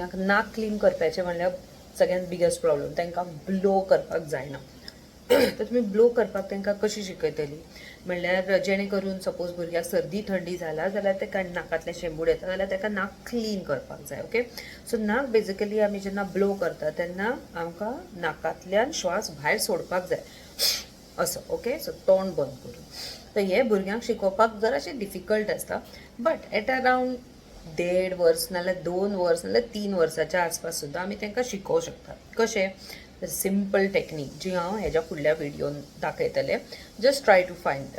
भुरग्यांक नाक क्लीन करपाचें म्हणल्यार सगळ्यात बिगेस्ट प्रॉब्लम, तांकां ब्लो करपाक जायना. तर तुमी ब्लो करपाक तांकां कशी शिकयतली? म्हणल्यार जेणे करून सपोज भुरग्याक सर्दी थंडी जाला जाल्यार ताका नाकांतलें शेंबूड येता जाल्यार ताका नाक क्लीन करपाक जाय, ओके? सो नाक बेजिकली आमी जेन्ना ब्लो करता तेन्ना आमकां नाकांतल्यान श्वास भायर सोडपाक जाय असो, ओके? सो तोंड बंद करून. तर हे भुरग्यांक शिकोवपाक जराशें डिफिकल्ट आसता, बट एट अरावंड 1.5 वर्स नाल्यार 2 वर्स नाल्यार 3 वर्साच्या आसपास सुद्दां आमी तांकां शिकोवंक शकता. कशें? सिंपल टेक्नीक जी हांव हेज्या फुडल्या व्हिडियोन दाखयतलें. Just try to find,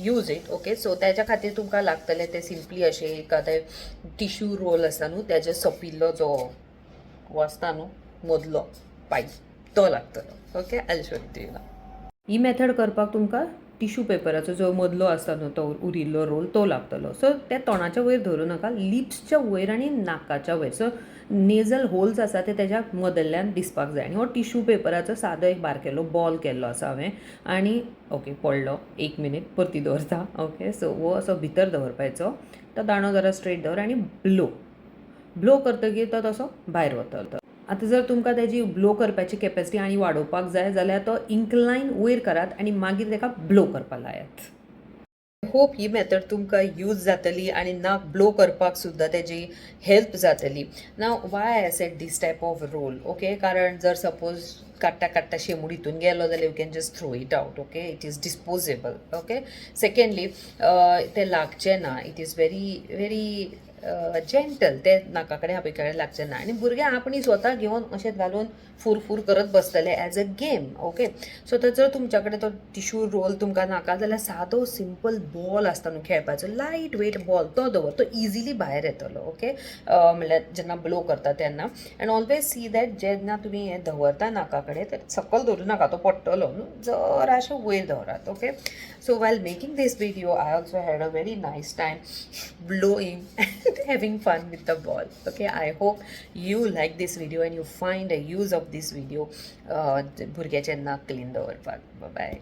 use it, okay? So त्याच्या खातीर तुमकां लागतलें तें सिंपली अशें एक आतां टिश्यू रोल आसता न्हू, तेजे सोंपिल्लो जो हो आसता न्हू मदलो पायप, तो लागतलो, okay? I show it you. He method करपाक तुमकां टिश्यू पेपराचो जो मदलो आसता न्हू, तो उरिल्लो रोल, तो लागतलो. सो त्या तोंडाच्या वयर धरूं नाका, लिप्सच्या वयर आनी नाकाच्या वयर. सो नेजल होल्स आसा ते तेज्या मदल्यान दिसपाक जाय. आनी हो टिश्यू पेपराचो सादो एक बारकेलो बॉल केल्लो आसा हांवें. आनी ओके, पडलो, एक मिनीट, परती दवरता. ओके, सो हो असो भितर दवरपाचो, तो दांडो जरा स्ट्रेट दवर आनी ब्लो. ब्लो करतकीर तो तसो भायर वतलो. आतां जर तुमकां तेजी ब्लो करपाची कॅपेसिटी आनी वाडोवपाक जाय जाल्यार तो इन्क्लायन वयर करात आनी मागीर ताका ब्लो करपाक लायात. होप ही मेथड तुमकां यूज जातली आनी नाक ब्लो करपाक सुद्दां तेजी हेल्प जातली. Now, why I said this type of roll, okay? कारण जर सपोज काडटा काडटा शेंबूड हितून गेलो जाल्यार you can just throw it out, okay? It is disposable, okay? Secondly, तें लागचें ना. It is very very gentle. ते नाका कडेन हापी कडेन लागचें ना आनी भुरगे आपणी स्वता घेवन अशें घालून फूर फूर करत बसतले as a game, okay? So तर जर तुमच्या कडेन तो टिश्यू रोल तुमकां नाका जाल्यार सादो सिंपल बॉल आसता न्हू खेळपाचो, लायट वेट बॉल, तो दवर. तो इजिली भायर येतलो, ओके? म्हणल्यार जेन्ना ब्लो करता तेन्ना. एंड ऑलवेज सी that जेन्ना तुमी हें दवरता नाका कडेन तर सकल दवरूं नाका, तो पडटलो न्हू. जराशें वयर दवरात, okay? So while making this video, I also had a very nice time blowing and having fun with the ball, okay? I hope you like this video and you find a use of this video, भुरग्याचें नाक clean दवरपाक. बाय.